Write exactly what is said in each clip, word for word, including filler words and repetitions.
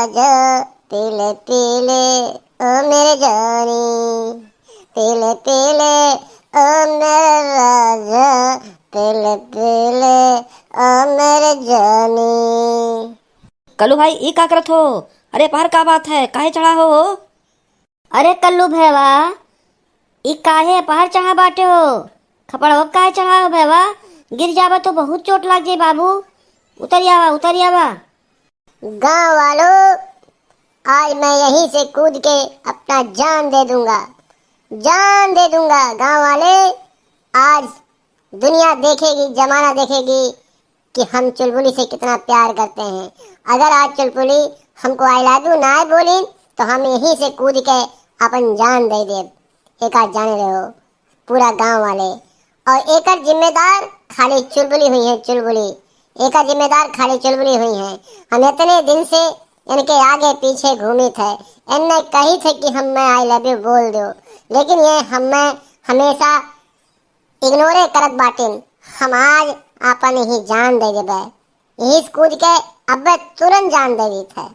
राजा पीले पीले ओ मेरे जानी, पीले पीले ओ मेरे राजा, पीले पीले ओ मेरे जानी। कल्लू भाई, ई का करत हो? अरे पहर का बात है, काहे चढ़ा हो? अरे कल्लू भैवा, ई काहे पहाड़ चढ़ा बाटे हो? खपड़वा काहे चढ़ा हो भैवा? गिर जाबा तो बहुत चोट लाग जाई बाबू। उतर आवा, उतर आवा। गाँव वालों, आज मैं यहीं से कूद के अपना जान दे दूंगा, जान दे दूंगा। गाँव वाले, आज दुनिया देखेगी, जमाना देखेगी कि हम चुलबुली से कितना प्यार करते हैं। अगर आज चुलबुली हमको I love you ना बोली तो हम यहीं से कूद के अपन जान दे देब। एक आज जाने रहो पूरा गांव वाले, और एकर जिम्मेदार खाली चुलबुली हुई है, चुलबुली। एकर जिम्मेदार खाली चुलबुली हुई है। हम इतने दिन से इनके आगे पीछे घूमित है, इनने कही थे कि हम मैं I love you बोल दो, लेकिन ये हम मैं हमेशा इग्नोरे करत बाटिन। हम आज आपन ही जान दे देबे, यही से कूद के अबे तुरंत जान दे देत है।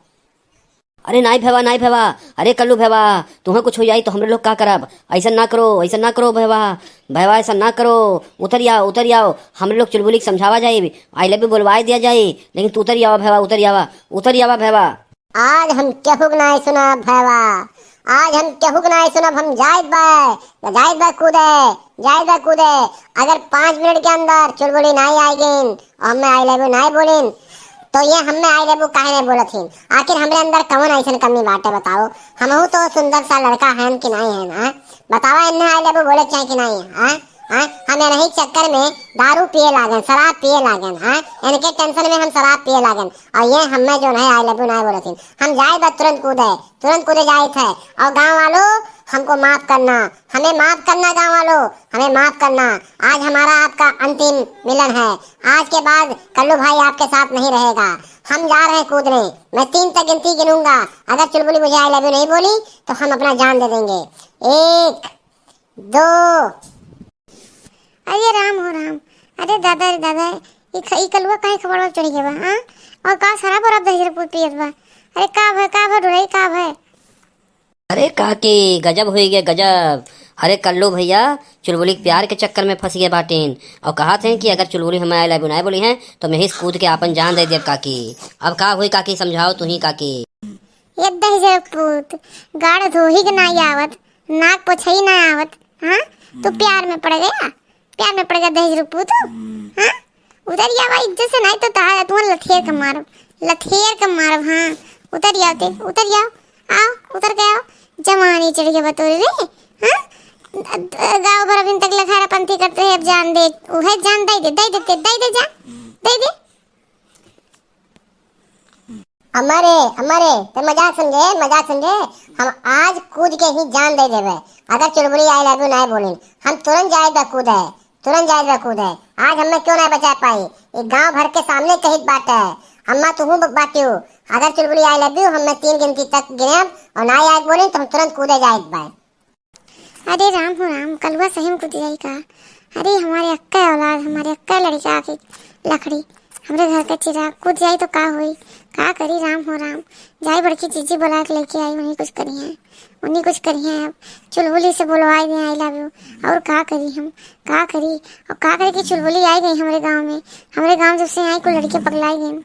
अरे नाई भैवा, नाई भैवा, अरे कल्लू भैवा, तुहें कुछ हो जाई तो हमरे लोग का करब? ऐसा ना करो, ऐसा ना करो भैवा, भैवा ऐसा ना करो, उतर आओ, उतर आओ, हमरे लोग चुलबुली के समझावा जाई, I love you बोलवाए दिया जाई, लेकिन तू उतर आवा भैवा, उतर आवा, उतर आवा भैवा। आज हम केहू के नाई सुनब भैवा, आज हम केहू के नाई सुनब, हम जाइत बा, जाइत बा कूदे, जाइत बा कूदे। अगर पाँच मिनट के अंदर चुलबुली नाई आइगिन और हमें I love you नाई बोलिन, तो ये हमें I love you काहे नाई बोलत हिन? आखिर हमरे अंदर कवन ऐसन कमी बाटे बताओ? हमहू तो सुंदर सा लड़का हन कि नाई हन, हाँ? बतावा, इन्हें I love you बोले चाहे कि नाई, हाँ? हाँ? हम इन्हीं चक्कर में दारू पिए लागन, शराब पिए लागन, हाँ? इनके tension में हम शराब पिए लागन, और ये हमें जो है I love you नाई बोलत हिन। हम जाइत बा तुरंत कूदे, तुरंत कूदे जाइत है। और गाँव वालों, हमको माफ करना, हमें माफ करना गाँव वालों, हमें माफ करना। आज हमारा आपका अंतिम मिलन है, आज के बाद कल्लू भाई आपके साथ नहीं रहेगा। हम जा रहे हैं कूदने, मैं तीन तक गिनती गिनूंगा, अगर चुलबुली मुझे I love you नहीं बोली तो हम अपना जान दे देंगे। एक, दो। अरे राम हो राम, अरे दादा रे दादा, ई ख-, ई कलुआ काहे खपड़वा चढ़ गया बा, हाँ? और का शराब वराब दहिजर पूत पियत बा? अरे का भय, का भय डोरई, का भय? अरे काकी, गजब होई गया, गजब। अरे कल्लू भैया चुलबुली के प्यार के चक्कर में फंस गए बाटिन और कहत हैं कि अगर चुलबुली हमें I love you नाई बोली हैं तो मैं ही कूद के आपन जान दे देब काकी। अब का होई काकी, समझाओ तू ही काकी। ये दहिजर पूत, गाड़ धोही के नाई आवत, नाक पोछई ना आवत, हाँ? तू प्यार में पड़ गया, प्यार में पड़ गया दहिजर पूत, हाँ? उतर आवा इज्जत से, नाई तो तारा तुहन लथेर के मारब, लथेर के मारब, हाँ? उतर आवा ते, उतर आवा, आओ, उतर के आओ। जवानी चढ़ गया बतोरे रे, हाँ? गाँव भर अभी तक लखारा पंथी करते रहे, अब जान दे, उहे जान दे दे, दे दे, दे दे जान, दे दे। अम्मा रे, अम्मा रे, ते मजाक समझे, मजाक समझे। हम आज कूद के ही जान दे देबे। अगर चुलबुली I love you नाय बोलिन, हम तुरंत जाए बा कूदे, तुरंत जाए बा कूदे। आज हमें क्यों ना बचा पाई? ये गांव भर के सामने कहित बात है। अम्मा तुहू ब-, बाटियो। अगर चुलबुली I love you, हमें तीन गिनती तक गिनेब और ना आए बोलिन तो हम तुरंत कूदे जाए बा। अरे राम हो राम, कलुआ सही में कूद जाई का? अरे हमारे अक्का औलाद, हमारे अक्का लड़का के लकड़ी, हमरे घर का चिराग कूद जाई तो का होई? का करी राम हो राम? जाई बड़की जीजी बोला के लेके आई, उन्हीं कुछ करी हैं, उन्हीं कुछ करी हैं। अब चुलबुली से बोलवाई दे I love you, और का करी हम, का करी? और का करी कि चुलबुली आई गई हमरे गाँव में, हमरे गाँव जब से आई कुल लड़के पगलाई गई।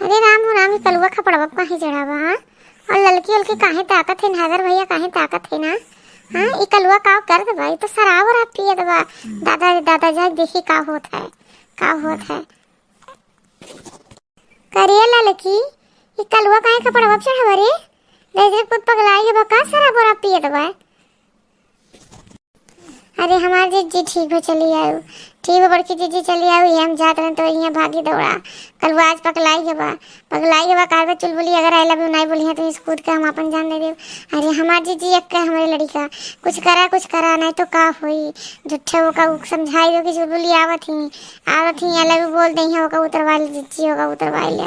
अरे राम हो राम, ई कलुआ खपड़वा काहे चढ़ा बा, हाँ? और ललकी उलकी काहे ताकत है, नागर भैया काहे ताकत है ना? हाँ, ई कलुआ का करत बा? ई तो शराब वराब पियत बा। दादा रे दादा, जाए देखी का होत है, का होत है। करिया ललकी, ई कलुआ काहे खपड़वा चढ़ा बा रे? दहिजर पूत पगलाई बा का, शराब वराब पियत बा? अरे हमार जीजी ठीक हो चली आऊ, ठीक हो बड़की जीजी चली आऊ, ये हम जात रहन तो यहाँ भागी दौड़ा। कलुआ आज पगलाई गवा, पगलाई गवा, कारबे चुलबुली अगर I love you नाय बोली है तो इस कूद के हम अपन जान दे देब। अरे हमार जीजी एक के हमरे लड़िका, कुछ करा, कुछ करा, नाय तो का होई। झूठे वो का समझाई दो कि चुलबुली आवत ही, आवत ही, I love you बोल दे ही, ओका उतरवा ले जीजी, ओका उतरवा ले।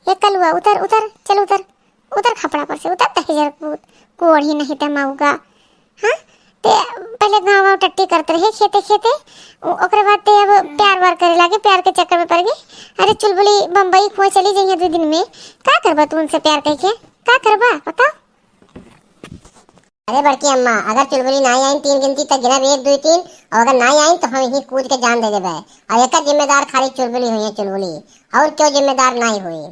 ए कलुआ, उतर, उतर, चल उतर, उतर खपड़ा पर से, उतर दहिजर पूत, कोढ़ी नहीं ते मऊगा। हाँ, ते पहले गाँव गाँव टट्टी करत रहे खेते खेते, ओ-, ओकरे बाद ते अब प्यार व्यार करे लागे, प्यार के चक्कर में पड़ गई। अरे चुलबुली, बम्बई खोए चली जइहे दो दिन में, का करबा तू उनसे प्यार कइके, का करबा बताओ? अरे बड़की अम्मा, अगर चुलबुली नाहीं आइन तीन गिनती तक गिनब, एक, दुई, तीन, और अगर नाहीं आइन तो हम यहीं कूद के जान दे देबे। और एकर जिम्मेदार खाली चुलबुली हुई है, चुलबुली, और क्यों जिम्मेदार नाहीं हुई।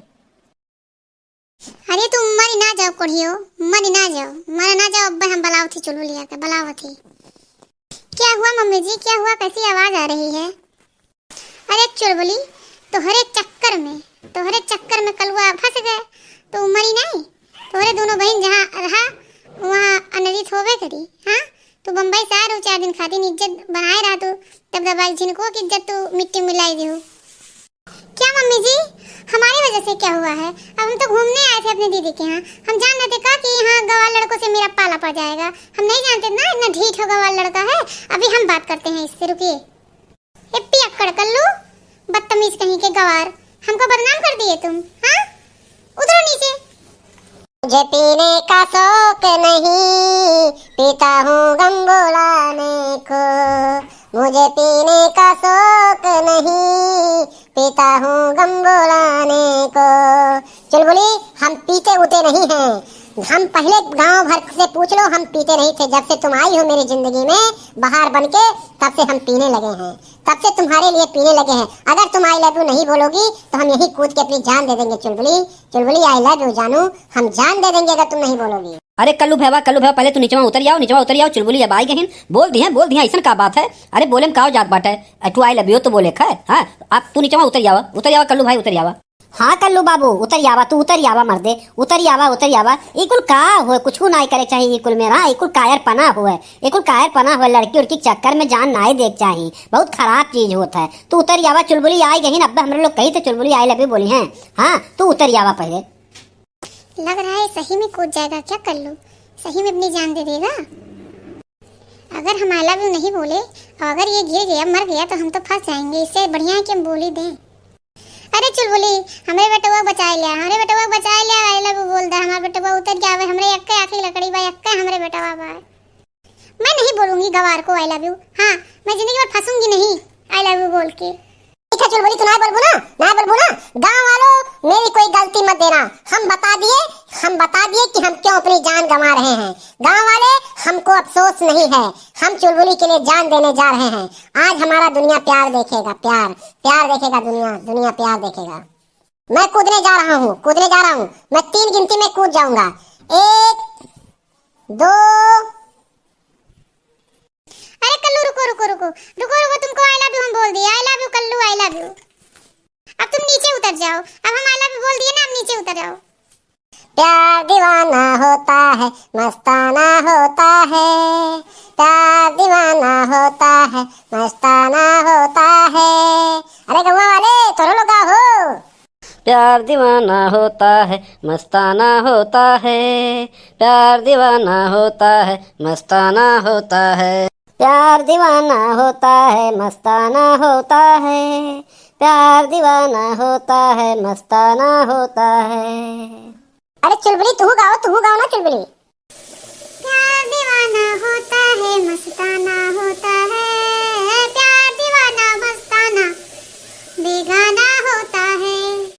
अरे तू मरी ना जाओ कोढ़ियो, मरी ना जाओ, मरी ना जाओ, अब्बे हम बलावत ही चुलबुलिया के, बलावत ही। क्या हुआ मम्मी जी, क्या हुआ, कैसी आवाज आ रही है? अरे चुलबुली, तोहरे चक्कर में, तोहरे चक्कर में कलुआ फंस गए, तो उ मरी नहीं? तोहरे दोनों बहन जहाँ रहा, वहाँ अनरित होबे करी। हाँ, तू बम्बई से आ रहू, चार दिन खातिर इज्जत बनाए रहा तू, तब दबाई झिनको की इज्जत तू मिट्टी में मिलाई देहू। क्या मम्मी जी, हमारी वजह से क्या हुआ है? अब हम तो घूमने आए थे अपने दीदी के यहाँ, हम जान रहे थे का कि यहाँ गवार लड़कों से मेरा पाला पड़ जाएगा। हम नहीं जानते ना, इतना ढीठ हो गवार लड़का है। अभी हम बात करते हैं इससे, रुकिए। ए पियक्कड़ कल्लू, बदतमीज कहीं के गवार, हमको बदनाम कर दिए तुम, हाँ? उतरो नीचे। मुझे पीने का शौक नहीं, पीता हूँ गम भुलाने को। मुझे पीने का शौक नहीं, पीता हूँ गम भुलाने को। चुलबुली, हम पीते उते नहीं हैं। हम पहले गांव भर से पूछ लो, हम पीते नहीं थे। जब से तुम आई हो मेरी जिंदगी में बहार बन के, तब से हम पीने लगे हैं, तब से तुम्हारे लिए पीने लगे हैं। अगर तुम I love you नहीं बोलोगी तो हम यहीं कूद के अपनी जान दे देंगे चुलबुली। चुलबुली, I love you जानू, हम जान दे देंगे अगर तुम नहीं बोलोगी। अरे कल्लू भैया, कल्लू भैया, पहले तू निचवा उतर जाओ, निचवा उतर जाओ। चुलबुली अब आई गहिन, बोल दिहे, बोल दिहे, ऐसन का बात है? अरे बोले में का जात बाटे? अ, तू I love you तो बोले खै, हाँ? अब तू निचवा उतर जावा, उतर जावा कल्लू भाई, उतर जावा। हाँ कल्लू बाबू, उतर आवा, तू उतर आवा मर्दे, उतर आवा, उतर आवा। ई कुल का होय, कुछू नाई करे चाहिए ई कुल में, हाँ, ई कुल कायरपना होय, ई कुल कायरपना होय, लड़की उड़की के चक्कर में जान नाई देक चाहिए, बहुत खराब चीज होत है। तू उतर आवा, चुलबुली आई गहिन, अब्बे हमरे लोग कही तो चुलबुली I love you बोली हैं, हाँ, तू उतर आवा पहले। लग रहा है सही में कूद जाएगा क्या कल्लू, सही में अपनी जान दे देगा। अगर हम I love you नहीं बोले और अगर ये गिर गया, मर गया, तो हम तो फंस जाएंगे। इससे बढ़िया है कि हम बोल ही दें। अरे चुलबुली, हमरे बेटवा बचाए लिया, हमरे बेटवा बचाए लिया, I love you बोल दे। हमार बेटवा उतर जावे, हमरे एक्के आखिरी लकड़ी बा, एक्के हमरे बेटवा बा। मैं नहीं बोलूंगी गवार को I love you। हाँ, मैं जिंदगी भर फंसूंगी नहीं I love you बोल के। ठीक है चुलबुली, तू ना बोलबू ना, ना बोलबू ना। गाँव वालों, मेरी कोई गलती मत देना, हम बता दिए, हम बता दिए कि हम क्यों अपनी जान गंवा रहे हैं। गाँव वाले, हमको अफसोस नहीं है, हम चुलबुली के लिए जान देने जा रहे हैं। आज हमारा दुनिया प्यार देखेगा, प्यार, प्यार देखेगा दुनिया, दुनिया प्यार देखेगा। मैं कूदने जा रहा हूँ, कूदने जा रहा हूँ, मैं तीन गिनती में कूद जाऊंगा। एक, दो। अरे कल्लू, रुको, रुको, रुको, रुको, रुको, तुमको I love you हम बोल दिए, I love you कल्लू, I love you। अब तुम नीचे उतर जाओ, अब हम I love you बोल दिए ना, अब नीचे उतर जाओ। प्यार दीवाना होता है, मस्ताना होता है, प्यार दीवाना होता है, मस्ताना होता है। अरे गौवा वाले, तोरो लोग गाओ हो। प्यार दीवाना होता है, मस्ताना होता है, प्यार दीवाना होता है, मस्ताना होता है। प्यार दीवाना होता है, मस्ताना होता है, प्यार दीवाना होता है, मस्ताना होता है। अरे चुलबुली, तू गाओ, तू गाओ ना चुलबुली। प्यार दीवाना होता है, मस्ताना हो